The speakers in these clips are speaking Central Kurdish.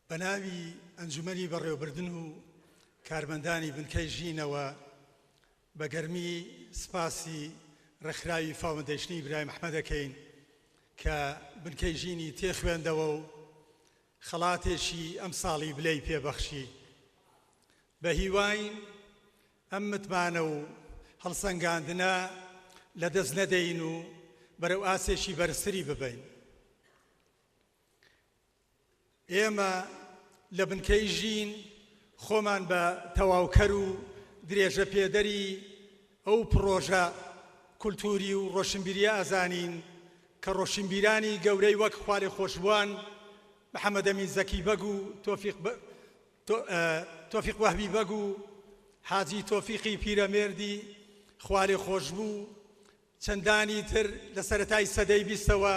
بە ناوی ئەنجومەنی بەڕێوەبردن و کارمەندانی بنکەی ژینەوە بە گەرمی سپاسی ڕێکخراوی فاوندەیشنی برایم ئەحمەد دەکەین کە بنکەی ژینی تێخوێندەوە و خەڵاتێکی ئەمساڵی بلەی پێ بەخشی. بە هیواین ئەم متمانە و هەڵسەنگاندنە لە دەست نەدەین و بەرەو ئاستێکی بەرزتری ببەین. ئێمە لە بنکەی ژین خۆمان بە تەواوکەر و درێژەپێدەری ئەو پڕۆژە کولتووری و ڕۆشنبیرییە ئەزانین کە ڕۆشنبیرانی گەورەی وەک خوالێخۆشبووان محەمەدەمین زەکی بەگ و تۆفیق تۆفیق وەهبی بەگ و حاجی تۆفیقی پیرەمێردی خوالێخۆشبوو چەندانی تر لە سەرەتای سەدەی بیستەوە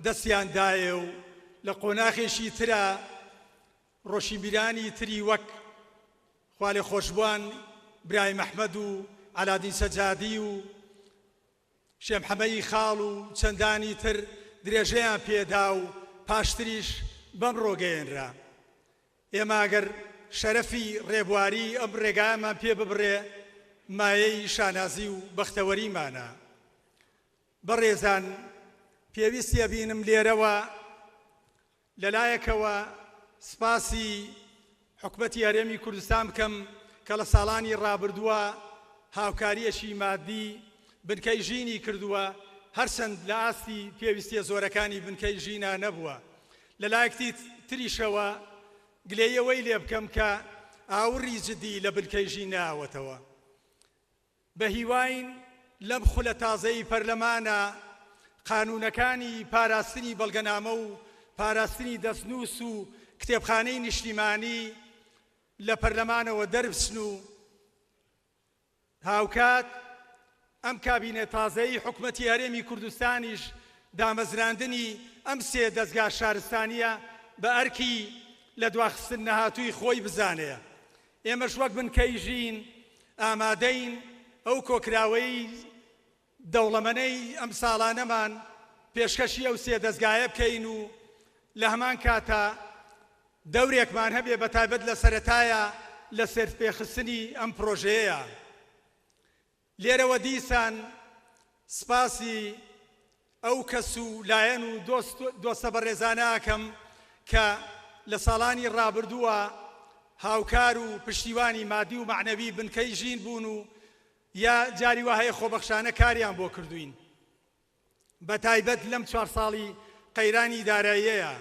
دەستیان دایێ و لە قۆناخێکی ترا ڕۆشینبیرانی تری وەک خوالێخۆشبووان برایم ئەحمەد و عەلادین سەجادی و شێ محەمەی خاڵ و چەندانی تر درێژەیان پێ دا و پاشتریش بەمڕۆ گەیەنرا. ئێمە ئەگەر شەرەفی ڕێبواری ئەم ڕێگایەمان پێ ببڕێ مایەی شانازی و بەختەوەریمانە. بەڕێزان پێویستی ئەبینم لێرەوە لەلایەکەوە سپاسی حکومەتی هەرێمی کوردستان بکەم کە لە ساڵانی ڕابردووە هاوکارییەکی مادی بنکەی ژینی کردووە هەرچەند لە ئاستی پێویستیە زۆرەکانی بنکەی ژینا نەبووە لەلایەکتی تریشەوە گلەیی ئەوەی لێ بکەم کە ئاوڕی جدی لە بنکەی ژین ناوەتەوە. بەهیواین لەم خولە تازەی پەرلەمانە قانوونەکانی پاراستنی بەڵگەنامە و پاراستنی دەستنووس و کتێبخانەی نیشتیمانی لە پەرلەمانەوە دەربچن و هاوکات ئەم کابینە تازەی حکومەتی هەرێمی کوردستانیش دامەزراندنی ئەم سێ دەزگا شارستانییە بە ئەرکی لە دواخستن نەهاتووی خۆی بزانێ. ئێمەش وەک بنکەی ژین ئامادەین ئەو کۆکراوەی دەوڵەمەنەی ئەم ساڵانەمان پێشکەشی ئەو سێ دەزگایە بکەین و لە هەمان کاتا دەورێکمان هەبێ بەتایبەت لە سەرەتایا لە سەرپێخستنی ئەم پرۆژەیەیا. لێرەوە دیسان سپاسی ئەو کەس و لایەن و دۆست دۆستە بەڕێزانە ئەکەم کە لە ساڵانی ڕابردووە هاوکار و پشتیوانی مادی و مەعنەوی بنکەی ژین بوون و یا جاری وا هەیە خۆبەخشانە کاریان بۆ کردووین بەتایبەت لەم چوار ساڵی قەیرانی داراییەیا.